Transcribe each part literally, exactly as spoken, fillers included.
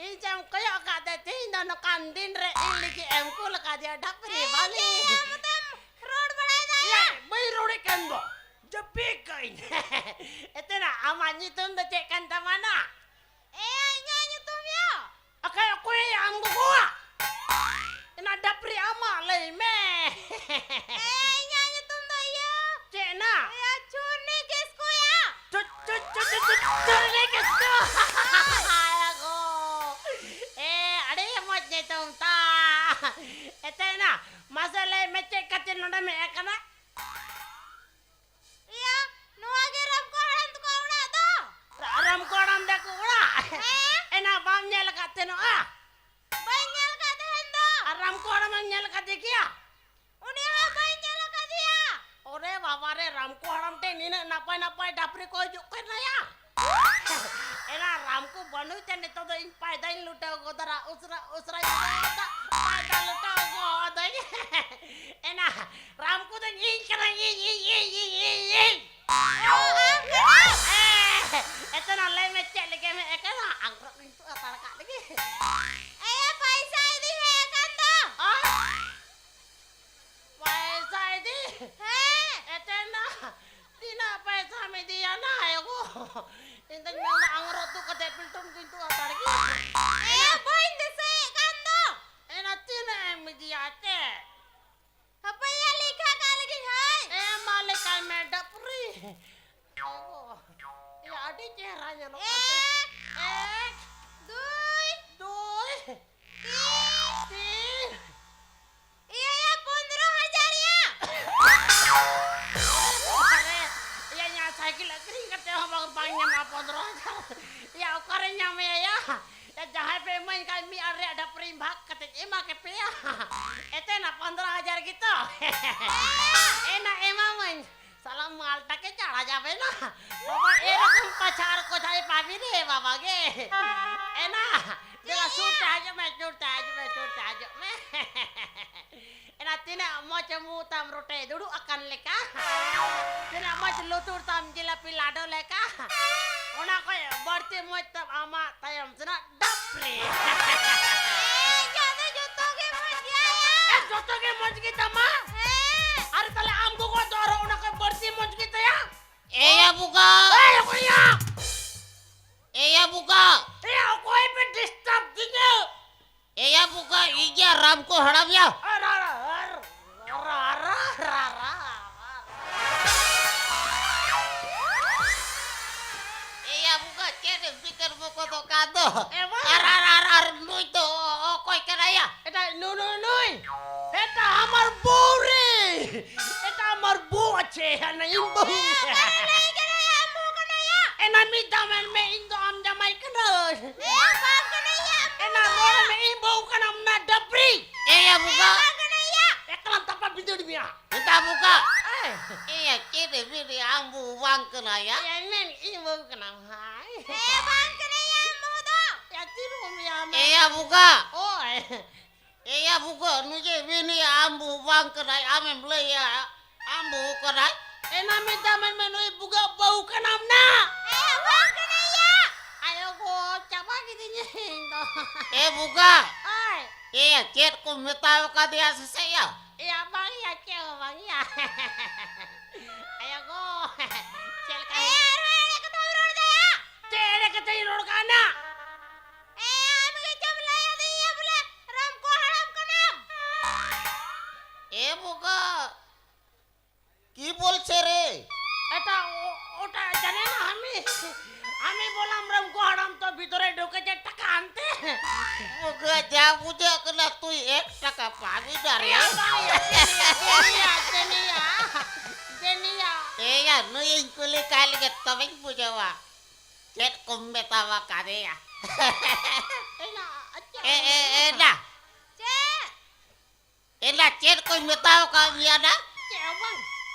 ᱤᱧ ᱪᱮᱫ ᱮᱢ ᱠᱚᱭᱚᱜ ᱟᱠᱟᱫ ᱛᱮ ᱛᱮᱦᱮᱧ ᱫᱚ ᱱᱚᱝᱠᱟᱱ ᱫᱤᱱ ᱨᱮ ᱤᱧ ᱞᱟᱹᱜᱤᱫ ᱮᱢ ᱠᱩᱞ ᱟᱠᱟᱫᱮᱭᱟ ᱰᱷᱟᱯᱨᱤ ᱵᱟᱹᱞᱤ? ᱪᱮᱫ ᱭᱟ ᱢᱚᱛᱮᱢ ᱨᱚᱲ ᱵᱟᱲᱟᱭᱮᱫᱟ ᱭᱟ? ᱵᱟᱹᱧ ᱨᱚᱲᱮᱫ ᱠᱟᱱ ᱫᱚ, ᱡᱟᱹᱯᱤᱫ ᱠᱟᱜ ᱟᱹᱧ᱾ ᱮᱛᱮᱱᱟ, ᱟᱢᱟᱜ ᱧᱩᱛᱩᱢ ᱫᱚ ᱪᱮᱫ ᱠᱟᱱ ᱛᱟᱢᱟ ᱱᱟ? ᱮᱭᱟ, ᱤᱧᱟᱹᱜ ᱧᱩᱛᱩᱢ ᱭᱟ? ᱟᱠᱷᱟᱡ ᱚᱠᱚᱭ ᱟᱢ ᱜᱚᱜᱚᱣᱟ? ᱮᱱᱟ ᱰᱷᱟᱯᱨᱤ ᱟᱢᱟᱜ ᱞᱟᱹᱭ ᱢᱮ᱾ ᱮ, ᱤᱧᱟᱹᱜ ᱧᱩᱛᱩᱢ ᱫᱚ ᱤᱭᱟᱹ᱾ ᱪᱮᱫ ᱱᱟ? ᱤᱭᱟᱹ, ᱪᱩᱨᱱᱤ ᱠᱤᱥᱠᱩ ᱭᱟ᱾ ᱪᱩ-, ᱪᱩ-, ᱪᱩ-, ᱪᱩ-, ᱪᱩ-, ᱪᱩᱨᱱᱤ ᱠᱤᱥᱠᱩ᱾ ᱦᱳᱭ᱾ ᱦᱟᱭ ᱜᱚ᱾ ᱮ, ᱟᱹᱰᱤ ᱢᱚᱡᱽ ᱧᱩᱛᱩᱢ ᱛᱟ᱾ ᱮᱛᱮ ᱱᱟ, ᱢᱟᱥᱮ ᱞᱟᱹᱭ ᱢᱮ ᱪᱮᱫ ᱠᱷᱟᱹᱛᱤᱨ ᱱᱚᱰᱮᱢ ᱦᱮᱡ ᱟᱠᱟᱱᱟ? ᱤᱭᱟᱹ, ᱱᱚᱣᱟ ᱜᱮ ᱨᱟᱢᱠᱚ ᱦᱟᱲᱟᱢ ᱛᱟᱠᱚ ᱚᱲᱟᱜ ᱫᱚ᱾ ᱨᱟ-, ᱨᱟᱢᱠᱚ ᱦᱟᱲᱟᱢ ᱛᱟᱠᱚ ᱚᱲᱟᱜ? ᱦᱮᱸ᱾ ᱮᱱᱟ ᱵᱟᱢ ᱧᱮᱞ ᱟᱠᱟᱫ ᱛᱟᱦᱮᱱᱚᱜᱼᱟ? ᱵᱟᱹᱧ ᱧᱮᱞ ᱟᱠᱟᱫ ᱛᱟᱦᱮᱱ ᱫᱚ᱾ ᱟᱨ ᱨᱟᱢᱠᱚ ᱦᱟᱲᱟᱢᱮᱢ ᱧᱮᱞ ᱟᱠᱟᱫᱮ ᱜᱮᱭᱟ? ᱩᱱᱤ ᱦᱚᱸ ᱵᱟᱹᱧ ᱧᱮᱞ ᱟᱠᱟᱫᱮᱭᱟ᱾ ᱚᱨᱮ ᱵᱟᱵᱟ ᱨᱮ, ᱨᱟᱢᱠᱚ ᱦᱟᱲᱟᱢ ᱴᱷᱮᱱ ᱱᱤᱱᱟᱹᱜ ᱱᱟᱯᱟᱭ ᱱᱟᱯᱟᱭ ᱰᱟᱯᱨᱤ ᱠᱚ ᱦᱤᱡᱩᱜ ᱠᱟᱱᱟ ᱭᱟ᱾ ᱮᱱᱟ ᱨᱟᱢᱠᱚ ᱵᱟᱹᱱᱩᱭ ᱛᱮ ᱱᱤᱛᱚᱜ ᱫᱚ ᱤᱧ ᱯᱟᱭᱫᱟᱧ ᱞᱩᱴᱟᱹᱣ ᱜᱚᱫᱟ, ᱩᱥᱨᱟ, ᱩᱥᱨᱟᱧ ᱜᱚᱫᱟ, ᱯᱟᱭᱫᱟ ᱞᱩᱴᱟᱹᱣ ᱜᱚᱫᱟᱹᱧ᱾ ᱮᱱᱟ ᱨᱟᱢᱠᱚ ᱫᱚ ᱤᱧ ᱠᱟᱱᱟᱧ, ᱤᱧ, ᱤᱧ, ᱤᱧ, ᱤᱧ, ᱤᱧ᱾ ᱚ, ᱟᱢ ᱠᱟᱱᱟᱢ? ᱮ, ᱮᱛᱮᱱᱟ ᱞᱟᱹᱭ ᱢᱮ ᱪᱮᱫ ᱞᱟᱹᱜᱤᱫ ᱮᱢ ᱦᱮᱡ ᱟᱠᱟᱱᱟ? ᱟᱝᱨᱚᱜ ᱤᱧ ᱛᱩᱫ ᱦᱟᱛᱟᱲ ᱠᱟᱜ ᱞᱟᱹᱜᱤᱫ᱾ ᱮᱭᱟ, ᱯᱟᱭᱥᱟ ᱤᱫᱤ ᱦᱮᱡ ᱟᱠᱟᱱ ᱫᱚ᱾ ᱚ? ᱯᱟᱭᱥᱟ ᱤᱫᱤ? ᱦᱮᱸ᱾ ᱮᱛᱮᱱᱟ, ᱛᱤᱱᱟᱹᱜ ᱯᱟᱭᱥᱟᱢ ᱤᱫᱤᱭᱟ ᱱᱟ, ᱮᱜᱳ? ᱤᱧ ᱫᱚᱧ ᱢᱮᱱᱫᱟ ᱟᱝᱨᱚᱜ ᱛᱩᱫ ᱠᱟᱛᱮ ᱯᱤᱞᱴᱩᱱ ᱠᱚᱧ ᱛᱩᱫ ᱦᱟᱛᱟᱲ ᱜᱮ᱾ ᱮᱭᱟ, ᱵᱟᱹᱧ ᱫᱤᱥᱟᱹᱭᱮᱫ ᱠᱟᱱ ᱫᱚ᱾ ᱮᱱᱟ ᱛᱤᱱᱟᱹᱜ ᱮᱢ ᱤᱫᱤᱭᱟ ᱪᱮ? ᱦᱟᱯᱮᱭᱟ, ᱞᱮᱠᱷᱟ ᱠᱟᱜ ᱞᱮᱜᱤᱧ ᱦᱟᱭ᱾ ᱮ, ᱢᱟ ᱞᱮᱠᱟᱭ ᱢᱮ, ᱰᱟᱯᱨᱤ᱾ ᱮᱭᱟ, ᱟᱹᱰᱤ ᱪᱮᱦᱨᱟ ᱧᱮᱞᱚᱜ ᱠᱟᱱ ᱛᱟᱦᱮᱸ᱾ ᱮᱠ, ᱮᱠ, ᱫᱩᱭ, ᱫᱩᱭ, ᱛᱤᱱ, ᱛᱤᱱ᱾ ᱮᱭᱟ, ᱭᱟ, ᱯᱚᱱᱫᱽᱨᱚ ᱦᱟᱡᱟᱨ ᱭᱟ᱾ ᱟᱨᱮ, ᱮᱭᱟ, ᱤᱧᱟᱹᱜ ᱥᱟᱭᱠᱮᱞ ᱟᱹᱠᱷᱨᱤᱧ ᱠᱟᱛᱮ ᱦᱚᱸ ᱵᱟᱝ, ᱵᱟᱝ ᱧᱟᱢᱚᱜᱼᱟ ᱯᱚᱱᱫᱽᱨᱚ ᱦᱟᱡᱟᱨ᱾ ᱮᱭᱟ, ᱚᱠᱟᱨᱮ ᱧᱟᱢᱮᱭᱟ ᱭᱟ? ᱮ, ᱡᱟᱦᱟᱸᱭ ᱯᱮ ᱤᱢᱟᱹᱧ ᱠᱷᱟᱡ ᱢᱤᱫ ᱟᱲ ᱨᱮᱭᱟᱜ ᱰᱷᱟᱯᱨᱤᱧ ᱵᱷᱟᱜᱽ ᱠᱟᱛᱮᱧ ᱮᱢᱟ ᱠᱮᱯᱮᱭᱟ᱾ ᱮᱛᱮᱱᱟ ᱯᱚᱱᱫᱽᱨᱚ ᱦᱟᱡᱟᱨ ᱜᱮᱛᱚ᱾ ᱮᱱᱟ ᱮᱢᱟᱢᱟᱹᱧ᱾ ᱥᱟᱞᱟ ᱢᱟᱞ ᱴᱟᱠᱮ ᱪᱟᱲᱟ ᱡᱟᱵᱮ ᱱᱟ᱾ ᱵᱟᱵᱟ, ᱮᱨᱚᱠᱚᱢ ᱯᱟᱪᱷᱟᱲ ᱠᱚ ᱡᱟᱭ ᱯᱟᱵᱤ ᱨᱮ ᱵᱟᱵᱟ ᱜᱮ᱾ ᱮᱱᱟ, ᱫᱮᱞᱟ ᱥᱩᱨ ᱛᱮ ᱦᱤᱡᱩᱜ ᱢᱮ, ᱥᱩᱨ ᱛᱮ ᱦᱤᱡᱩᱜ ᱢᱮ, ᱥᱩᱨ ᱛᱮ ᱦᱤᱡᱩᱜ ᱢᱮ᱾ ᱮᱱᱟ ᱛᱤᱱᱟᱹᱜ ᱢᱚᱡᱽ ᱢᱩ ᱛᱟᱢ ᱨᱚᱴᱮ ᱫᱩᱲᱩᱵ ᱟᱠᱟᱱ ᱞᱮᱠᱟ᱾ ᱛᱤᱱᱟᱹᱜ ᱢᱚᱡᱽ ᱞᱩᱛᱩᱨ ᱛᱟᱢ ᱡᱤᱞᱟᱯᱤ ᱞᱟᱰᱚ ᱞᱮᱠᱟ᱾ ᱚᱱᱟ ᱠᱷᱚᱡ ᱵᱟᱹᱲᱛᱤ ᱢᱚᱡᱽ ᱛᱟᱢ ᱟᱢᱟᱜ ᱛᱟᱭᱚᱢ ᱥᱮᱱᱟᱜ ᱰᱟᱵ ᱯᱨᱮ᱾ ᱮ, ᱤᱧᱟᱹᱜ ᱫᱚ ᱡᱚᱛᱚ ᱜᱮ ᱢᱚᱡᱽ ᱜᱮᱭᱟ ᱭᱟ᱾ ᱮ, ᱡᱚᱛᱚ ᱜᱮ ᱢᱚᱡᱽ ᱜᱮ ᱛᱟᱢᱟ? ᱦᱮᱸ᱾ ᱟᱨ ᱛᱟᱦᱞᱮ ᱟᱢ ᱜᱚᱜᱚ ᱫᱚ ᱟᱨᱦᱚᱸ ᱚᱱᱟ ᱠᱷᱚᱡ ᱵᱟᱹᱲᱛᱤ ᱢᱚᱡᱽ ᱜᱮ ᱛᱟᱭᱟ? ᱮᱭᱟ ᱵᱚᱠᱟ᱾ ᱮᱭ, ᱚᱠᱚᱭ ᱭᱟ? ᱮᱭᱟ ᱵᱚᱠᱟ᱾ ᱮᱭᱟ, ᱚᱠᱚᱭ ᱯᱮ disturb ᱫᱤᱧᱟ? ᱮᱭᱟ ᱵᱚᱠᱟ, ᱤᱧ ᱜᱮ ᱨᱟᱢ ᱠᱚ ᱦᱟᱲᱟᱢ ᱭᱟ᱾ ᱟᱨ, ᱟᱨ, ᱟᱨ, ᱟᱨ, ᱟᱨ, ᱟᱨ, ᱟᱨ, ᱟᱨ᱾ ᱮᱭᱟ ᱵᱚᱠᱟ, ᱪᱮᱫ ᱮᱢ ᱵᱤᱛᱟᱹᱨ ᱵᱚᱠᱚᱫᱚᱜ ᱠᱟᱱ ᱫᱚ? ᱮ, ᱵᱟᱝ᱾ ᱟᱨ, ᱟᱨ, ᱟᱨ, ᱟᱨ ᱱᱩᱭ ᱫᱚ ᱚᱠᱚᱭ ᱠᱟᱱᱟᱭᱟ? এটা নু-, নু-, নুই। এটা আমার বউ রে। এটা আমার বউ আছে, হ্যাঁ, না, ইম বউ। এ, ᱚᱠᱟᱨᱮ ᱞᱟᱹᱭ ᱠᱟᱱᱟᱭᱟ, ᱟᱢ ᱵᱚᱦᱩ ᱠᱟᱱᱟᱭᱟ? ᱮᱱᱟ ᱢᱤᱫ ᱫᱷᱟᱣ ᱢᱮᱱ ᱢᱮ, ᱤᱧ ᱫᱚ ᱟᱢ ᱡᱟᱢᱟᱭ ᱠᱟᱹᱱᱟᱹᱧ᱾ ᱮ, ᱵᱟᱝ ᱠᱟᱱᱟᱭᱟ, ᱟᱢ ᱮᱱᱟ ᱵᱚᱦᱩ ᱨᱚᱲ ᱠᱟᱱᱟ᱾ ᱢᱮ, ᱤᱧ ᱵᱚᱦᱩ ᱠᱟᱱᱟᱢ ᱱᱟ ᱰᱟᱵᱨᱤ᱾ ᱮ, ᱮᱭᱟ ᱮ, ᱵᱚᱠᱟ᱾ ᱵᱟᱝ ᱠᱟᱱᱟᱭᱟ᱾ ᱮᱠᱞᱟ ᱛᱟᱯᱟ ᱵᱤᱫᱟᱹᱲ ᱢᱮᱭᱟ᱾ ᱮᱴᱟ ᱵᱚᱠᱟ᱾ ᱮ᱾ ᱮᱭᱟ, ᱪᱮᱫ ᱮ ᱢᱮᱱᱮ, ᱟᱢ ᱵᱚᱦᱩ ᱵᱟᱝ ᱠᱟᱱᱟᱭᱟ? ᱮᱭᱟ, ᱢᱮᱱ, ᱤᱧ ᱵᱚᱦᱩ ᱠᱟᱱᱟᱢ, ᱦᱟᱭ᱾ ᱮ, ᱵᱟᱝ ᱠᱟᱱᱟᱭᱟ, ᱟᱢ ᱵᱚᱦᱩ ᱫᱚ᱾ ᱮᱭᱟ, ᱛᱤᱨᱩᱢ ᱭᱟ, ᱢᱮᱱ᱾ ᱮᱭᱟ ᱵᱚᱠᱟ᱾ ᱳᱭ᱾ ᱮᱭᱟ ᱵᱩᱜᱟᱹᱜ, ᱱᱩᱭ ᱡᱮ ᱢᱮᱱᱮᱭᱟ ᱟᱢ ᱵᱩ ᱵᱟᱝ ᱠᱟᱱᱟᱭ, ᱟᱢᱮᱢ ᱞᱟᱹᱭᱟ ᱟᱢ ᱵᱩ ᱠᱟᱱᱟᱭ᱾ ᱮᱱᱟ ᱢᱮᱛᱟ ᱢᱮᱱ ᱢᱮ ᱱᱩᱭ ᱵᱩᱜᱟᱹᱜ ᱵᱟᱹᱦᱩ ᱠᱟᱱᱟᱢ ᱱᱟ᱾ ᱮ, ᱵᱟᱝ ᱠᱟᱱᱟᱭᱟ᱾ ᱟᱭᱳ ᱜᱳ, ᱪᱟᱵᱟ ᱠᱤᱫᱤᱧᱟᱹᱧ ᱤᱧ ᱫᱚ᱾ ᱮ ᱵᱩᱜᱟᱹᱜ᱾ ᱳᱭ᱾ ᱮ, ᱪᱮᱫ ᱠᱚᱢ ᱢᱮᱛᱟᱣ ᱠᱟᱫᱮᱭᱟ ᱥᱮ ᱪᱮᱫ ᱭᱟ? ᱮᱭᱟ, ᱵᱟᱝ ᱭᱟ, ᱪᱮᱫ ᱦᱚᱸ ᱵᱟᱝ ᱭᱟ᱾ ᱟᱭᱳ ᱜᱳ, ᱪᱮᱫ ᱞᱮᱠᱟ ᱮ, ᱟᱨᱦᱚᱸ ᱮᱲᱮ ᱠᱟᱛᱷᱟᱢ ᱨᱚᱲ ᱫᱟ ᱭᱟ᱾ ᱪᱮᱫ ᱮᱲᱮ ᱠᱟᱛᱷᱟᱧ ᱨᱚᱲ ᱠᱟᱱᱟ? ᱮ, ᱟᱢ ᱜᱮᱪᱚᱢ ᱞᱟᱹᱭ ᱟᱹᱫᱤᱧᱟ ᱵᱚᱞᱮ ᱨᱟᱢᱠᱚ ᱦᱟᱲᱟᱢ ᱠᱟᱱᱟᱢ᱾ এ বোকা, কি বলছে রে? এটা ও-, ওটা জানি না আমি। আমি বললাম, "রামকো হারাম তো ভিতরে ঢুকেছে, টাকা আনতে।" বোকা, যা বুঝে না তুই এক টাকা পাবি না রে। এ, ভাই, দেনিয়া, দেনিয়া, দেনিয়া, দেনিয়া। এ, নুই ইনকুলি কালকে তবেই বুঝাওয়া। ᱪᱮᱫ ᱠᱚᱢ ᱢᱮᱛᱟᱣᱟ ᱠᱟᱫᱮᱭᱟ? ᱮᱱᱟ, ᱪᱮᱫ ᱮ, ᱮ, ᱮ, ᱮᱱᱟ᱾ ᱪᱮᱫ? ᱮᱱᱟ, ᱪᱮᱫ ᱠᱚᱧ ᱢᱮᱛᱟᱣ ᱠᱟᱫ ᱢᱮᱭᱟ ᱱᱟ? ᱪᱮᱫ ᱦᱚᱸ ᱵᱟᱝ᱾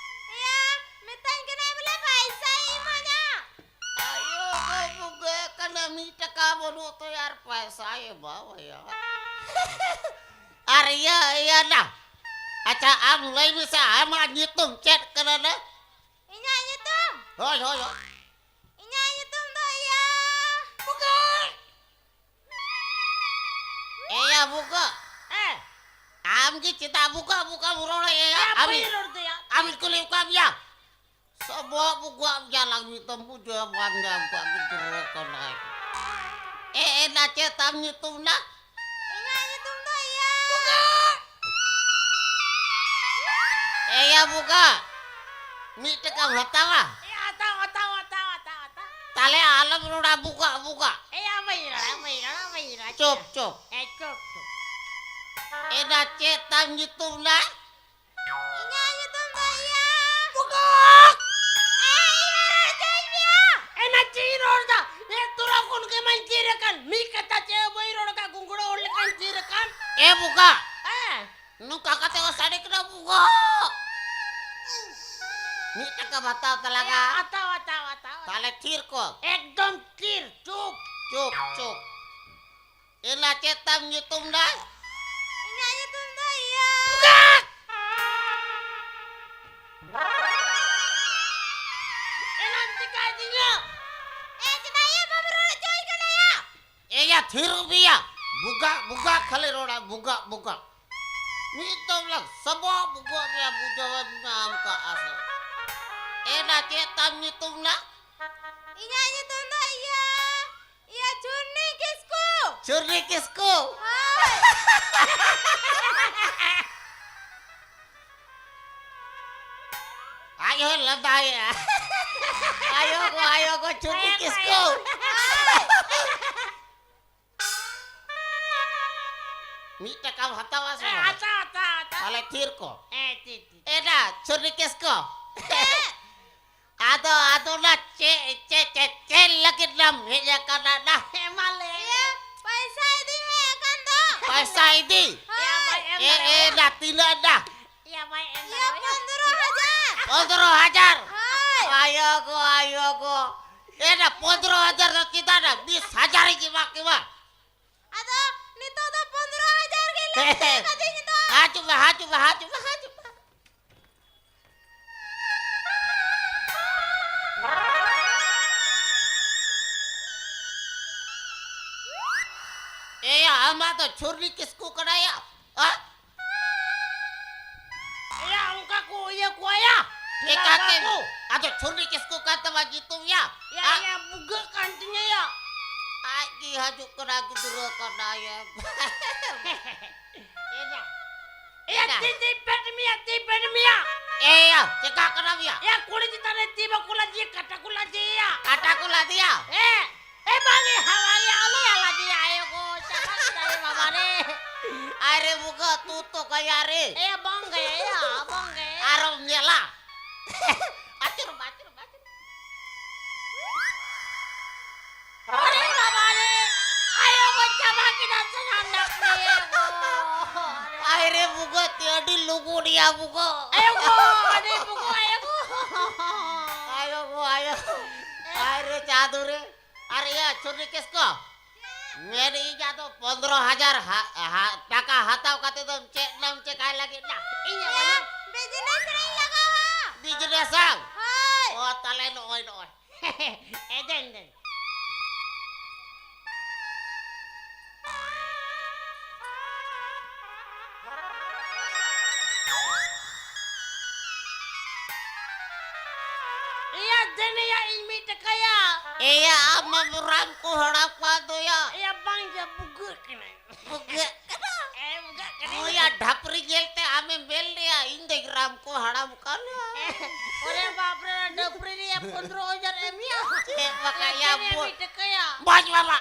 ᱮᱭᱟ, ᱢᱮᱛᱟᱹᱧ ᱠᱟᱱᱟᱭ ᱵᱚᱞᱮ ᱯᱟᱭᱥᱟᱭ ᱤᱢᱟᱹᱧᱟ᱾ ᱟᱭᱳ, ᱵᱟᱹᱵᱩ ᱜᱮ ᱠᱟᱱᱟ, ᱢᱤᱫ ᱴᱟᱠᱟ ᱵᱟᱹᱱᱩᱜ ᱛᱟᱭᱟ ᱟᱨ ᱯᱟᱭᱥᱟᱭ ᱮᱢᱟᱣᱟᱭᱟ᱾ ᱟᱨ ᱤᱭᱟᱹ, ᱤᱭᱟᱹ ᱱᱟ᱾ ᱟᱪᱪᱷᱟ, ᱟᱢ ᱞᱟᱹᱭ ᱢᱮᱥᱮ, ᱟᱢᱟᱜ ᱧᱩᱛᱩᱢ ᱪᱮᱫ ᱠᱟᱱᱟ ᱱᱟ? ᱤᱧᱟᱹᱜ ᱧᱩᱛᱩᱢ? ᱦᱳᱭ, ᱦᱳᱭ, ᱦᱳᱭ᱾ ᱤᱧᱟᱹᱜ ᱧᱩᱛᱩᱢ ᱫᱚ ᱤᱭᱟᱹ, ᱵᱩᱜᱟᱹᱜ᱾ ᱵᱩᱜᱟᱹᱜ᱾ ᱦᱮᱸ᱾ ᱟᱢ ᱜᱮ ᱪᱮᱫᱟᱜ ᱵᱩᱜᱟᱹᱜ ᱵᱩᱜᱟᱹᱜ ᱮᱢ ᱨᱚᱲᱮᱫᱼᱟ? ᱮᱭᱟ, ᱟᱢ ᱵᱟᱹᱧ ᱨᱚᱲ ᱫᱟᱭᱟ᱾ ᱟᱢᱤᱧ ᱠᱩᱞᱤ ᱠᱟᱜ ᱢᱮᱭᱟ᱾ ᱥᱚᱵᱚᱜ ᱵᱩᱜᱟᱹᱜ ᱡᱟᱞᱟᱝ ᱧᱩᱛᱩᱢ ᱵᱩᱡᱷᱟᱹᱣ ᱵᱟᱝ ᱧᱟᱢ ᱠᱚᱜ ᱜᱤᱫᱽᱨᱟᱹ ᱠᱟᱱᱟᱭ᱾ ᱮ, ᱮ, ᱱᱟ ᱪᱮᱫ ᱛᱟᱢ ᱧᱩᱛᱩᱢ ᱱᱟ? ᱤᱧᱟᱹᱜ ᱧᱩᱛᱩᱢ ᱫᱚ ᱤᱭᱟᱹ᱾ ᱮᱭᱟ ᱵᱩᱜᱟᱹᱜ, ᱢᱤᱫ ᱴᱟᱠᱟᱢ ᱦᱟᱛᱟᱣᱟ? ᱮᱭᱟ, ᱦᱟᱛᱟᱣ, ᱦᱟᱛᱟᱣ, ᱦᱟᱛᱟᱣ, ᱦᱟᱛᱟᱣ, ᱦᱟᱛᱟᱣ᱾ ᱛᱟᱦᱞᱮ ᱟᱞᱚᱢ ᱨᱚᱲᱟ ᱵᱩᱜᱟᱹᱜ, ᱵᱩᱜᱟᱹᱜ᱾ ᱮᱭᱟ, ᱵᱟᱹᱧ ᱨᱚᱲᱟ, ᱵᱟᱹᱧ ᱨᱚᱲᱟ, ᱵᱟᱹᱧ ᱨᱚᱲᱟ᱾ ᱪᱩᱯ, ᱪᱩᱯ᱾ ᱮ, ᱪᱩᱯ, ᱪᱩᱯ᱾ ᱮᱱᱟ ᱪᱮᱫ ᱛᱟᱢ ᱧᱩᱛᱩᱢ ᱱᱟ? ᱤᱧᱟᱹᱜ ᱧᱩᱛᱩᱢ ᱫᱚ ᱤᱭᱟᱹ᱾ ᱵᱩᱜᱟᱹᱜ! ᱮ, ᱤᱧ ᱨᱚᱲ ᱦᱚᱪᱚᱧ ᱢᱮᱭᱟ᱾ ᱮᱱᱟ ᱪᱮᱫ ᱤᱧ ᱨᱚᱲ ᱫᱟ? ᱮ, ᱛᱚᱨᱟ ᱠᱷᱚᱱ ᱜᱮ ᱢᱟᱧ ᱛᱷᱤᱨ ᱟᱠᱟᱱ᱾ ᱢᱤᱫ ᱠᱟᱛᱷᱟ ᱪᱮᱫ ᱦᱚᱸ ᱵᱟᱹᱧ ᱨᱚᱲ ᱟᱠᱟᱫ, ᱜᱩᱝᱜᱲᱟᱹ ᱦᱚᱲ ᱞᱮᱠᱟᱧ ᱛᱷᱤᱨ ᱟᱠᱟᱱ᱾ ᱮ ᱵᱩᱜᱟᱹᱜ! ᱦᱮᱸ᱾ ᱱᱚᱝᱠᱟ ᱠᱟᱛᱮ ᱠᱚ ᱥᱟᱰᱮ ᱠᱟᱱᱟ ᱵᱩᱜᱟᱹᱜ᱾ ᱢᱤᱫ ᱴᱟᱠᱟᱢ ᱦᱟᱛᱟᱣ ᱛᱟᱞᱟᱝᱟ᱾ ᱦᱮᱸ, ᱦᱟᱛᱟᱣ, ᱦᱟᱛᱟᱣ, ᱦᱟᱛᱟᱣ, ᱦᱟᱛᱟᱣ᱾ ᱛᱟᱦᱞᱮ ᱛᱷᱤᱨ ᱠᱚ᱾ ᱮᱠᱫᱚᱢ ᱛᱷᱤᱨ, ᱪᱩᱯ᱾ ᱪᱩᱯ, ᱪᱩᱯ᱾ ᱮᱱᱟ ᱪᱮᱫ ᱛᱟᱢ ᱧᱩᱛᱩᱢ ᱫᱚ? ᱤᱧᱟᱹᱜ ᱧᱩᱛᱩᱢ ᱫᱚ ᱤᱭᱟᱹ᱾ ᱵᱩᱜᱟᱹᱜ! ᱮᱱᱟᱢ ᱪᱤᱠᱟᱹᱭ ᱫᱤᱧᱟ? ᱮ, ᱪᱮᱫᱟᱜ ᱭᱟ? ᱵᱟᱢ ᱨᱚᱲ ᱦᱚᱪᱚᱭ ᱠᱟᱱᱟ ᱭᱟ? ᱮᱭᱟ, ᱛᱷᱤᱨ ᱵᱤᱭᱟ᱾ ᱵᱩᱜᱟᱜ, ᱵᱩᱜᱟᱜ ᱠᱷᱟᱹᱞᱤ ᱨᱚᱲᱟ, ᱵᱩᱜᱟᱜ, ᱵᱩᱜᱟᱜ᱾ ᱢᱤᱫ ᱫᱚᱢ ᱞᱟᱝ ᱥᱟᱵᱚᱜ ᱵᱩᱜᱟᱹᱜ ᱢᱮᱭᱟ, ᱵᱩᱡᱷᱟᱹᱣ ᱮᱢ ᱧᱟᱢ ᱠᱟᱜᱼᱟ ᱥᱮ᱾ ᱮᱱᱟ, ᱪᱮᱫ ᱛᱟᱢ ᱧᱩᱛᱩᱢ ᱱᱟ? ᱤᱧᱟᱹᱜ ᱧᱩᱛᱩᱢ ᱫᱚ ᱤᱭᱟᱹ, ᱤᱭᱟᱹ, ᱪᱩᱨᱱᱤ ᱠᱤᱥᱠᱩ᱾ ᱪᱩᱨᱱᱤ ᱠᱤᱥᱠᱩ? ᱦᱳᱭ᱾ ᱟᱡ ᱦᱚᱸ ᱞᱟᱸᱫᱟᱭᱮᱜᱼᱟ᱾ ᱟᱭᱳ ᱜᱚ, ᱟᱭᱳ ᱜᱚ, ᱪᱷᱩᱴᱤ ᱠᱤᱥᱠᱩ᱾ ᱢᱤᱫ ᱴᱟᱠᱟᱢ ᱦᱟᱛᱟᱣᱟ ᱥᱮ ᱦᱮᱸ, ᱵᱟᱝ? ᱦᱟᱛᱟᱣ, ᱦᱟᱛᱟᱣ, ᱦᱟᱛᱟᱣ᱾ ᱛᱟᱦᱞᱮ ᱛᱷᱤᱨ ᱠᱚ᱾ ᱦᱮᱸ, ᱛᱷᱤᱨ, ᱛᱷᱤᱨ᱾ ᱮᱱᱟ, ᱪᱷᱩᱴᱤ ᱠᱤᱥᱠᱩ᱾ ᱦᱮᱸ᱾ ᱟᱫᱚ, ᱟᱫᱚ ᱱᱟ ᱪᱮᱫ, ᱪᱮᱫ, ᱪᱮᱫ, ᱪᱮᱫ ᱞᱟᱹᱜᱤᱫ ᱱᱟᱢ ᱦᱮᱡ ᱟᱠᱟᱱᱟ ᱱᱟ? ᱦᱮᱸ, ᱢᱟ ᱞᱟᱹᱭ ᱢᱮ᱾ ᱤᱭᱟᱹ, ᱯᱚᱭᱥᱟ ᱤᱫᱤᱧ ᱦᱮᱡ ᱟᱠᱟᱱ ᱫᱚ᱾ ᱯᱚᱭᱥᱟ ᱤᱫᱤ? ᱦᱳᱭ᱾ ᱮ, ᱮ, ᱱᱟ ᱛᱤᱱᱟᱹᱜ ᱱᱟ? ᱤᱭᱟᱹ, ᱵᱟᱭ ᱮᱢ ᱤᱭᱟᱹ, ᱫᱟᱲᱮᱭᱟᱜᱼᱟ᱾ ᱯᱚᱱᱫᱽᱨᱚ ᱦᱟᱡᱟᱨ᱾ ᱯᱚᱱᱫᱽᱨᱚ ᱦᱟᱡᱟᱨ? ᱦᱳᱭ᱾ ᱟᱭᱳ ᱜᱚ, ᱟᱭᱳ ᱜᱚ᱾ ᱮ ᱱᱟ ᱯᱚᱱᱫᱽᱨᱚ ᱦᱟᱡᱟᱨ ᱫᱚ ᱪᱮᱫᱟᱜ ᱱᱟ ᱵᱤᱥ ᱦᱟᱡᱟᱨ ᱤᱧ ᱮᱢᱟ ᱠᱤᱱᱟ? ᱟᱫᱚ ᱱᱤᱛᱚᱜ ᱫᱚ ᱯᱚᱱᱫᱽᱨᱚ ᱦᱟᱡᱟᱨ ᱜᱮ ᱞᱟᱹᱠᱛᱤ ᱠᱟᱫᱤᱧ ᱫᱚ᱾ ᱦᱤᱡᱩᱜ ᱢᱮ, ᱦᱤᱡᱩᱜ ᱢᱮ, ᱦᱤᱡᱩᱜ ᱢᱮ, ᱦᱤᱡᱩᱜ ᱢᱮ᱾ ᱮᱭᱟ, ᱟᱢᱟᱜ ᱫᱚ ᱪᱷᱩᱨᱱᱤ ᱠᱤᱥᱠᱩ ᱠᱟᱱᱟᱭᱟ? ᱟ? ᱮᱭᱟ, ᱚᱱᱠᱟ ᱠᱚ ᱤᱭᱟᱹ ᱠᱚᱣᱟ ᱭᱟ᱾ ᱪᱮᱠᱟᱛᱮ? ᱠᱚ᱾ ᱟᱫᱚ ᱪᱷᱩᱨᱱᱤ ᱠᱤᱥᱠᱩ ᱠᱟᱱ ᱛᱟᱢᱟ ᱧᱩᱛᱩᱢ ᱭᱟ? ᱭᱟ, ᱟ? ᱭᱟ, ᱵᱩᱜᱟᱹᱜ ᱠᱟᱱ ᱛᱤᱧᱟᱹ ᱭᱟ᱾ ᱟᱡ ᱜᱮ ᱦᱤᱡᱩᱜ ᱠᱟᱱᱟ, ᱜᱤᱫᱽᱨᱟᱹ ᱠᱟᱱᱟᱭᱮ᱾ ᱮᱭᱟ᱾ ᱮᱭᱟ, ᱮᱭᱟ᱾ ᱛᱤ, ᱛᱤ ᱯᱮᱴ ᱢᱮᱭᱟ, ᱛᱤ ᱯᱮᱴ ᱢᱮᱭᱟ᱾ ᱮᱭᱟ, ᱪᱮᱠᱟ ᱠᱟᱱᱟᱢ ᱭᱟ? ᱮᱭᱟ, ᱠᱩᱲᱤ ᱪᱮᱛᱟᱱ ᱨᱮ ᱛᱤ ᱵᱟᱠᱚ ᱞᱟᱫᱮᱭᱟ, ᱠᱟᱴᱟ ᱠᱚ ᱞᱟᱫᱮᱭᱟ᱾ ᱠᱟᱴᱟ ᱠᱚ ᱞᱟᱫᱮᱭᱟ? ᱦᱮᱸ᱾ ᱮ ᱵᱟᱝ, ᱮ ᱦᱟᱣᱟᱭᱟ, ᱟᱞᱚᱭᱟ ᱞᱟᱫᱮᱭᱟ, ᱟᱭᱳ ᱜᱚ, ᱪᱟᱵᱟ ᱠᱮᱫᱟ ᱨᱮ ᱵᱟᱵᱟ ᱨᱮ᱾ ᱟᱨᱮ ᱵᱩᱜᱟᱹ, ᱛᱩ ᱛᱚ ᱜᱟᱭᱟ ᱨᱮ᱾ ᱮ ᱵᱟᱝ ᱜᱮ, ᱮᱭᱟ, ᱵᱟᱝ ᱜᱮ᱾ ᱟᱨᱚᱢ ᱧᱮᱞᱟ᱾ ᱟᱹᱪᱩᱨ, ᱟᱹᱪᱩᱨ, ᱟᱹᱪᱩᱨ᱾ ᱟᱨᱮ ᱵᱟᱵᱟ ᱨᱮ, ᱟᱭᱳ ᱜᱚ ᱪᱟᱵᱟ ᱠᱮᱫᱟ ᱥᱟᱱᱟᱢ ᱰᱟᱠᱛᱟᱨ ᱜᱚ᱾ ᱟᱭ ᱨᱮ ᱵᱩᱜᱟᱹ ᱛᱮ ᱟᱹᱰᱤ ᱞᱩᱜᱩᱲ ᱭᱟ ᱵᱩᱜᱟᱹ᱾ ᱟᱭᱳ ᱜᱚ, ᱟᱹᱰᱤ ᱵᱩᱜᱟᱹ ᱟᱭᱳ ᱜᱚ᱾ ᱟᱭᱳ ᱜᱚ, ᱟᱭᱳ᱾ ᱟᱭ ᱨᱮ ᱪᱟᱸᱫᱚ ᱨᱮ᱾ ᱟᱨ ᱤᱭᱟᱹ ᱪᱷᱩᱨᱤ ᱠᱮᱥ ᱠᱚ᱾ ᱢᱮᱱ ᱤᱧ ᱟᱫᱚ ᱯᱚᱱᱫᱽᱨᱚ ᱦᱟᱡᱟᱨ ᱦᱟ-, ᱦᱟ-, ᱴᱟᱠᱟ ᱦᱟᱛᱟᱣ ᱠᱟᱛᱮ ᱫᱚ ᱪᱮᱫ ᱱᱟᱢ ᱪᱮᱠᱟᱭ ᱞᱟᱹᱜᱤᱫ ᱱᱟ? ᱤᱧ ᱵᱟᱝ᱾ ᱵᱤᱡᱽᱱᱮᱥ ᱨᱮᱧ ᱞᱟᱜᱟᱣᱟ᱾ ᱵᱤᱡᱽᱱᱮᱥ ᱟᱢ? ᱦᱳᱭ᱾ ᱚ, ᱛᱟᱦᱞᱮ ᱱᱚᱜᱼᱚᱭ, ᱱᱚᱜᱼᱚᱭ᱾ ᱮ, ᱫᱮᱱ, ᱫᱮᱱ᱾ ᱮᱭᱟ, ᱫᱮᱱ ᱭᱟ, ᱤᱧ ᱢᱤᱫ ᱴᱟᱠᱟᱭᱟ᱾ ᱮᱭᱟ, ᱟᱢ ᱢᱟ ᱨᱟᱱ ᱠᱚ ᱦᱟᱲᱟᱢ ᱠᱚᱣᱟ ᱫᱚᱭᱟ᱾ ᱮᱭᱟ, ᱵᱟᱝ ᱭᱟ, ᱵᱩᱜᱟᱹᱜ ᱠᱟᱱᱟᱭ᱾ ᱵᱩᱜᱟᱹᱜ ᱠᱟᱱᱟ᱾ ᱮ, ᱵᱩᱜᱟᱹᱜ ᱠᱟᱱᱟ᱾ ᱱᱩᱭᱟ ᱰᱷᱟᱯᱨᱤ ᱧᱮᱞᱛᱮ ᱟᱢᱮᱢ ᱢᱮᱱ ᱞᱮᱭᱟ, ᱤᱧ ᱫᱚᱧ ᱨᱟᱢ ᱠᱚ ᱦᱟᱲᱟᱢ ᱠᱟᱱᱟ᱾ ᱚᱨᱮ ᱵᱟᱯ ᱨᱮ, ᱰᱷᱟᱯᱨᱤ ᱨᱮᱭᱟᱜ ᱯᱚᱱᱫᱽᱨᱚ ᱦᱟᱡᱟᱨ ᱮᱢ ᱭᱟ᱾ ᱪᱮᱫ ᱵᱟᱠᱷᱟᱭᱟ, ᱮ, ᱵᱚ-, ᱢᱤᱫ ᱴᱟᱠᱟᱭᱟ᱾ ᱵᱟᱡ ᱵᱟᱵᱟ᱾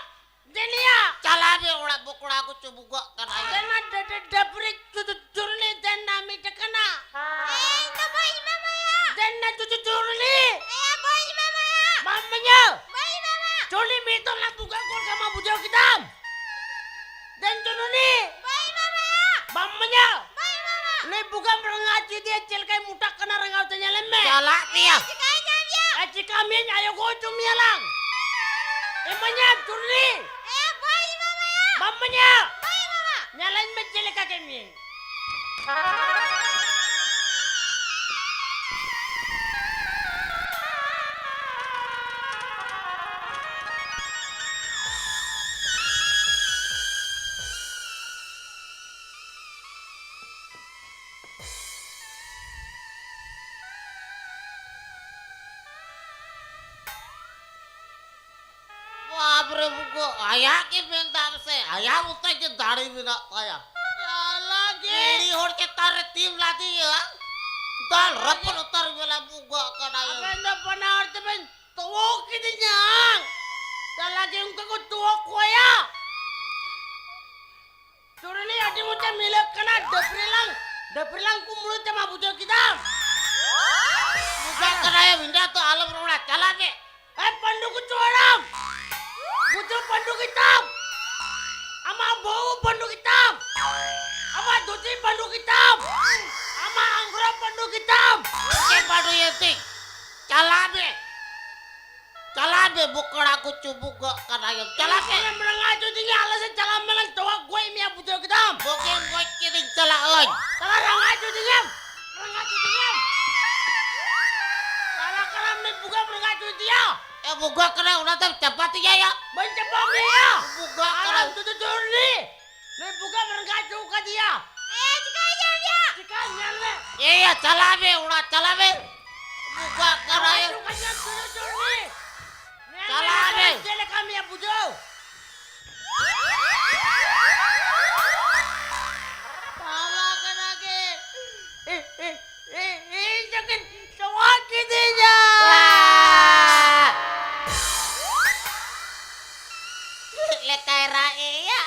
ᱫᱮᱱᱤᱭᱟ᱾ ᱪᱟᱞᱟᱣ ᱢᱮ ᱚᱲᱟᱜ ᱵᱚᱠᱲᱟ ᱠᱚ ᱪᱚ ᱵᱩᱜᱟᱹᱜ ᱠᱟᱱᱟ᱾ ᱫᱮᱱᱟ ᱰᱷᱟ-, ᱰᱷᱟ-, ᱰᱷᱟᱯᱨᱤ ᱪᱩ-, ᱪᱩ-, ᱪᱩᱨᱞᱤ ᱫᱮᱱᱟ ᱢᱤᱫ ᱴᱟᱠᱟ ᱱᱟ᱾ ᱮ, ᱤᱧ ᱫᱚ ᱵᱟᱹᱧ ᱮᱢᱟᱢᱟᱭᱟ᱾ ᱫᱮᱱᱟ ᱪᱩ-, ᱪᱩ-, ᱪᱩᱨᱞᱤ᱾ ᱮ, ᱵᱟᱹᱧ ᱮᱢᱟᱢᱟᱭᱟ᱾ ᱵᱟᱢ ᱤᱢᱟᱹᱧᱟ? ᱵᱟᱹᱧ ᱮᱢᱟᱢᱟ᱾ ᱪᱩᱨᱞᱤ ᱢᱤᱫ ᱫᱚ ᱞᱟᱝ ᱵᱩᱜᱟᱹᱜ ᱜᱚᱞ ᱠᱟᱢᱟ, ᱵᱩᱡᱷᱟᱹᱣ ᱠᱮᱫᱟᱢ? ᱫᱮᱱ ᱪᱩᱱᱩᱱᱤ᱾ ᱵᱟᱹᱧ ᱮᱢᱟᱢᱟᱭᱟ᱾ ᱵᱟᱢ ᱤᱢᱟᱹᱧᱟ? ᱵᱟᱹᱧ ᱮᱢᱟᱢᱟ᱾ ᱱᱩᱭ ᱵᱩᱜᱟᱹᱢ ᱨᱟᱸᱜᱟᱣ ᱦᱚᱪᱚᱭᱮᱫᱮᱭᱟ, ᱪᱮᱫ ᱞᱮᱠᱟᱭ ᱢᱚᱴᱟᱜ ᱠᱟᱱᱟ ᱨᱟᱸᱜᱟᱣ ᱛᱮ, ᱧᱮᱞᱮᱢ ᱢᱮ᱾ ᱪᱟᱞᱟᱜ ᱜᱮᱭᱟ᱾ ᱪᱤᱠᱟᱹᱧ ᱧᱟᱢ ᱭᱟ? ᱮ, ᱪᱤᱠᱟ ᱢᱤᱭᱟᱹᱧ, ᱟᱭᱳ ᱜᱚ ᱦᱚᱪᱚ ᱢᱮᱭᱟ ᱞᱟᱝ᱾ ᱤᱢᱟᱹᱧᱟ, ᱪᱩᱨᱞᱤ᱾ ᱮ, ᱵᱟᱹᱧ ᱮᱢᱟᱢᱟᱭᱟ᱾ ᱵᱟᱢ ᱤᱢᱟᱹᱧᱟ? ᱵᱟᱹᱧ ᱮᱢᱟᱢᱟ᱾ ᱧᱮᱞᱟᱹᱧ ᱢᱮ ᱪᱮᱫ ᱞᱮᱠᱟ ᱠᱮᱫ ᱢᱤᱭᱟᱹᱧ᱾ ᱵᱩᱜᱟᱹᱜ ᱟᱭᱟᱜ ᱜᱮ ᱢᱮᱱ ᱫᱟ ᱥᱮ, ᱟᱭᱟᱜ ᱢᱚᱛᱚ ᱜᱮ ᱫᱟᱲᱮ ᱢᱮᱱᱟᱜ ᱛᱟᱭᱟ᱾ ᱥᱟᱞᱟ ᱜᱮ᱾ ᱠᱩᱲᱤ ᱦᱚᱲ ᱪᱮᱛᱟᱱ ᱨᱮ ᱛᱤᱢ ᱞᱟᱫᱮᱭᱟ, ᱫᱟᱞ ᱨᱟᱹᱯᱩᱫ ᱩᱛᱟᱹᱨ ᱢᱮᱞᱟ ᱵᱩᱜᱟᱹᱜ ᱠᱟᱱᱟᱭ᱾ ᱟᱵᱮᱱ ᱫᱚ ᱵᱟᱱᱟ ᱦᱚᱲ ᱛᱮᱵᱮᱱ ᱛᱚᱣᱚ ᱠᱤᱫᱤᱧᱟ᱾ ᱥᱟᱞᱟ ᱜᱮ ᱚᱱᱠᱟ ᱠᱚ ᱛᱚᱣᱚ ᱠᱚᱣᱟ᱾ ᱪᱩᱨᱱᱤ ᱟᱹᱰᱤ ᱢᱚᱡᱟ ᱢᱤᱞᱟᱹᱜ ᱠᱟᱱᱟ, ᱰᱟᱹᱯᱨᱤ ᱞᱟᱝ, ᱰᱟᱹᱯᱨᱤ ᱞᱟᱝ ᱠᱩᱢᱵᱽᱲᱩ ᱛᱟᱢᱟ, ᱵᱩᱡᱷᱟᱹᱣ ᱠᱮᱫᱟᱢ? ᱵᱩᱡᱷᱟᱹᱣ ᱠᱟᱱᱟ ᱭᱟ, ᱵᱷᱤᱸᱰᱟ ᱛᱚ ᱟᱞᱚᱢ ᱨᱚᱲᱟ, ᱪᱟᱞᱟᱜ ᱢᱮ᱾ ᱮ ᱯᱟᱹᱱᱰᱩ ᱠᱚᱪᱚ ᱦᱟᱲᱟᱢ, ᱵᱩᱡᱷᱟᱹᱣ ᱯᱟᱹᱱᱰᱩ ᱜᱮᱛᱟᱢ, ᱟᱢᱟᱜ ᱵᱟᱹᱦᱩ ᱯᱟᱹᱱᱰᱩ ᱜᱮᱛᱟᱢ, ᱟᱢᱟᱜ ᱫᱷᱩᱛᱤ ᱯᱟᱹᱱᱰᱩ ᱜᱮᱛᱟᱢ, ᱟᱢᱟᱜ ᱟᱝᱜᱽᱨᱚᱵ ᱯᱟᱹᱱᱰᱩ ᱜᱮᱛᱟᱢ᱾ ᱪᱮᱫ ᱯᱟᱹᱱᱰᱩ ᱭᱮᱱ ᱛᱤᱧ? ᱪᱟᱞᱟᱜ ᱢᱮ᱾ ᱪᱟᱞᱟᱜ ᱢᱮ, ᱵᱚᱠᱲᱟ ᱠᱚ ᱪᱩᱵᱩᱜᱚᱜ ᱠᱟᱱᱟ ᱭᱚ᱾ ᱪᱟᱞᱟᱜ ᱢᱮ᱾ ᱤᱧᱮᱢ ᱨᱟᱸᱜᱟᱣ ᱦᱚᱪᱚ ᱫᱤᱧᱟ, ᱟᱞᱮ ᱥᱮᱫ ᱪᱟᱞᱟᱣ ᱢᱮ, ᱞᱟᱝ ᱛᱚᱣᱟ ᱜᱚᱡ ᱢᱮᱭᱟ, ᱵᱩᱡᱷᱟᱹᱣ ᱠᱮᱫᱟᱢ? ᱵᱚᱠᱮᱢ ᱜᱚᱡ ᱠᱮᱫᱤᱧ, ᱪᱟᱞᱟᱜ ᱟᱹᱧ᱾ ᱛᱟᱞᱟ ᱨᱟᱸᱜᱟᱣ ᱦᱚᱪᱚ ᱫᱤᱧᱟᱢ, ᱨᱟᱸᱜᱟᱣ ᱦᱚᱪᱚ ᱫᱤᱧᱟᱢ᱾ ᱛᱟᱞᱟ ᱠᱟᱱᱟᱢ ᱱᱩᱭ ᱵᱩᱜᱟᱢ ᱨᱟᱸᱜᱟᱣ ᱦᱚᱪᱚ ᱫᱤᱭᱟ᱾ ᱮ ᱵᱩᱜᱟ ᱠᱟᱱᱟ, ᱚᱱᱟ ᱫᱚᱢ ᱪᱟᱯᱟ ᱛᱤᱧᱟ ᱭᱟ᱾ ᱵᱟᱹᱧ ᱪᱟᱯᱟ ᱢᱮᱭᱟ᱾ ᱵᱩᱜᱟ ᱠᱟᱱᱟ᱾ ᱟᱨ ᱟᱢ ᱫᱚ ᱪᱚᱨᱱᱤ᱾ ᱱᱩᱭ ᱵᱩᱜᱟᱢ ᱨᱟᱸᱜᱟᱣ ᱦᱚᱪᱚ ᱠᱟᱫᱮᱭᱟ᱾ ᱮ, ᱪᱤᱠᱟᱹᱭ ᱧᱟᱢ ᱭᱟ? ᱪᱤᱠᱟᱹ ᱧᱮᱞ ᱢᱮ᱾ ᱮᱭᱟ, ᱪᱟᱞᱟᱜ ᱢᱮ, ᱚᱲᱟᱜ ᱪᱟᱞᱟᱜ ᱢᱮ᱾ ᱵᱩᱜᱟ ᱠᱟᱱᱟᱭ᱾ ᱨᱟᱸᱜᱟᱣ ᱦᱚᱪᱚ ᱠᱟᱫᱮᱭᱟ, ᱪᱚᱨᱱᱤ, ᱪᱚᱨᱱᱤ᱾ ᱧᱮᱞ ᱢᱮ, ᱪᱟᱞᱟᱜ ᱢᱮ᱾ ᱪᱮᱫ ᱞᱮᱠᱟ ᱢᱮᱭᱟ ᱵᱩᱡᱷᱟᱹᱣ? ᱵᱟᱵᱟ ᱠᱟᱱᱟ ᱜᱮ᱾ ᱤ, ᱤ, ᱤ, ᱤᱧ ᱫᱚᱠᱤᱱ ᱛᱚᱣᱟ ᱠᱤᱫᱤᱧᱟ᱾ ᱪᱮᱫ ᱞᱮᱠᱟᱭ ᱨᱟᱜ ᱮᱭᱟ?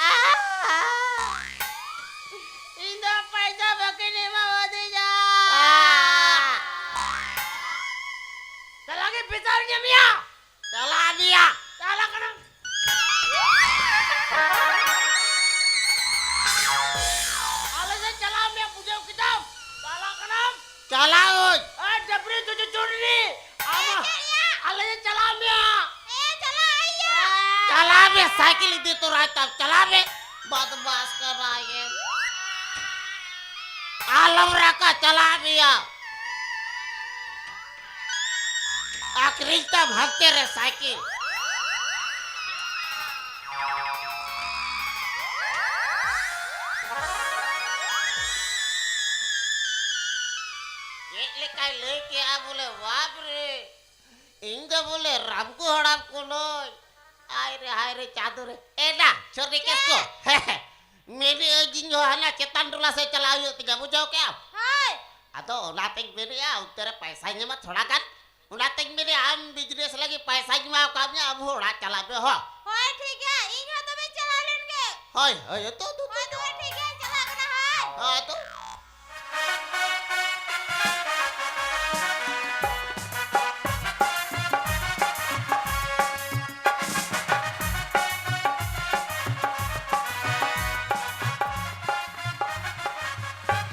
ᱤᱧ ᱫᱚ ᱯᱟᱭᱥᱟ ᱵᱟᱹᱠᱤᱱ ᱮᱢᱟᱣᱟᱫᱤᱧᱟ᱾ ᱪᱟᱞᱟᱜ ᱜᱮ ᱵᱮᱡᱟᱨ ᱧᱟᱢᱮᱭᱟ᱾ ᱪᱟᱞᱟᱜ ᱜᱮᱭᱟ᱾ ᱪᱟᱞᱟᱜ ᱠᱟᱱᱟᱢ᱾ ᱟᱞᱮ ᱥᱮᱫ ᱪᱟᱞᱟᱣ ᱢᱮ, ᱵᱩᱡᱷᱟᱹᱣ ᱠᱮᱫᱟᱢ? ᱪᱟᱞᱟᱜ ᱠᱟᱱᱟᱢ᱾ ᱪᱟᱞᱟᱜ ᱟᱹᱧ᱾ ᱮ, ᱰᱟᱹᱵᱽᱨᱤ ᱪᱩᱪᱩ ᱪᱩᱨᱱᱤ᱾ ᱟᱢ, ᱟᱞᱮ ᱥᱮᱫ ᱪᱟᱞᱟᱣ ᱢᱮ᱾ ᱮ, ᱪᱟᱞᱟᱜ ᱟᱹᱧ᱾ ᱪᱟᱞᱟᱜ ᱢᱮ, ᱥᱟᱭᱠᱮᱞ ᱤᱫᱤ ᱛᱚᱨᱟᱭ ᱛᱟᱢ, ᱪᱟᱞᱟᱜ ᱢᱮ᱾ ᱵᱟᱫᱢᱟᱥ ᱠᱟᱱᱟᱭᱮᱢ᱾ ᱟᱞᱚᱢ ᱨᱟᱜᱟ, ᱪᱟᱞᱟᱜ ᱢᱮᱭᱟ᱾ ᱟᱠᱷᱨᱤᱧ ᱛᱟᱢ ᱦᱟᱱᱛᱮ ᱨᱮ ᱥᱟᱭᱠᱮᱞ᱾ ᱪᱮᱫ ᱞᱮᱠᱟᱭ ᱞᱟᱹᱭ ᱠᱮᱜᱼᱟ ᱵᱚᱞᱮ, ᱵᱟᱯ ᱨᱮ, ᱤᱧ ᱫᱚ ᱵᱚᱞᱮ ᱨᱟᱢᱠᱩ ᱦᱟᱲᱟᱢ ᱠᱟᱹᱱᱟᱹᱧ᱾ ᱦᱟᱭ ᱨᱮ, ᱦᱟᱭ ᱨᱮ, ᱪᱟᱸᱫᱚ ᱨᱮ᱾ ᱮ ᱰᱟ, ᱥᱚᱨᱤ ᱠᱮᱥ ᱠᱚ᱾ ᱪᱮᱫ? ᱢᱮᱱᱮᱫ ᱟᱹᱧ ᱤᱧ ᱦᱚᱸ ᱦᱟᱱᱟ ᱪᱮᱛᱟᱱ ᱴᱚᱞᱟ ᱥᱮᱫ ᱪᱟᱞᱟᱜ ᱦᱩᱭᱩᱜ ᱛᱤᱧᱟ, ᱵᱩᱡᱷᱟᱹᱣ ᱠᱮᱜᱼᱟᱢ? ᱦᱳᱭ᱾ ᱟᱫᱚ ᱚᱱᱟᱛᱮᱧ ᱢᱮᱱᱮᱫᱼᱟ, ᱚᱱᱛᱮ ᱨᱮ ᱯᱟᱭᱥᱟᱧ ᱮᱢᱟ ᱛᱷᱚᱲᱟ ᱜᱟᱱ᱾ ᱚᱱᱟᱛᱮᱧ ᱢᱮᱱᱮᱫᱼᱟ, ᱟᱢ ᱵᱤᱡᱽᱱᱮᱥ ᱞᱟᱹᱜᱤᱫ ᱯᱟᱭᱥᱟᱧ ᱮᱢᱟ ᱟᱠᱟᱫ ᱢᱮᱭᱟ, ᱟᱢ ᱦᱚᱸ ᱚᱲᱟᱜ ᱪᱟᱞᱟᱜ ᱢᱮ, ᱦᱚ᱾ ᱦᱳᱭ, ᱴᱷᱤᱠ ᱜᱮᱭᱟ, ᱤᱧ ᱦᱚᱸ ᱛᱚᱵᱮ ᱪᱟᱞᱟᱣ ᱞᱮᱱ ᱜᱮ᱾ ᱦᱳᱭ, ᱦᱳᱭ, ᱛᱚ, ᱛᱚ, ᱛᱚ, ᱦᱳᱭ, ᱛᱚ᱾ ᱛᱚᱵᱮ ᱴᱷᱤᱠ ᱜᱮᱭᱟ, ᱪᱟᱞᱟᱜ ᱠᱟᱱᱟ, ᱦᱳᱭ᱾ ᱦᱳᱭ, ᱛᱚ᱾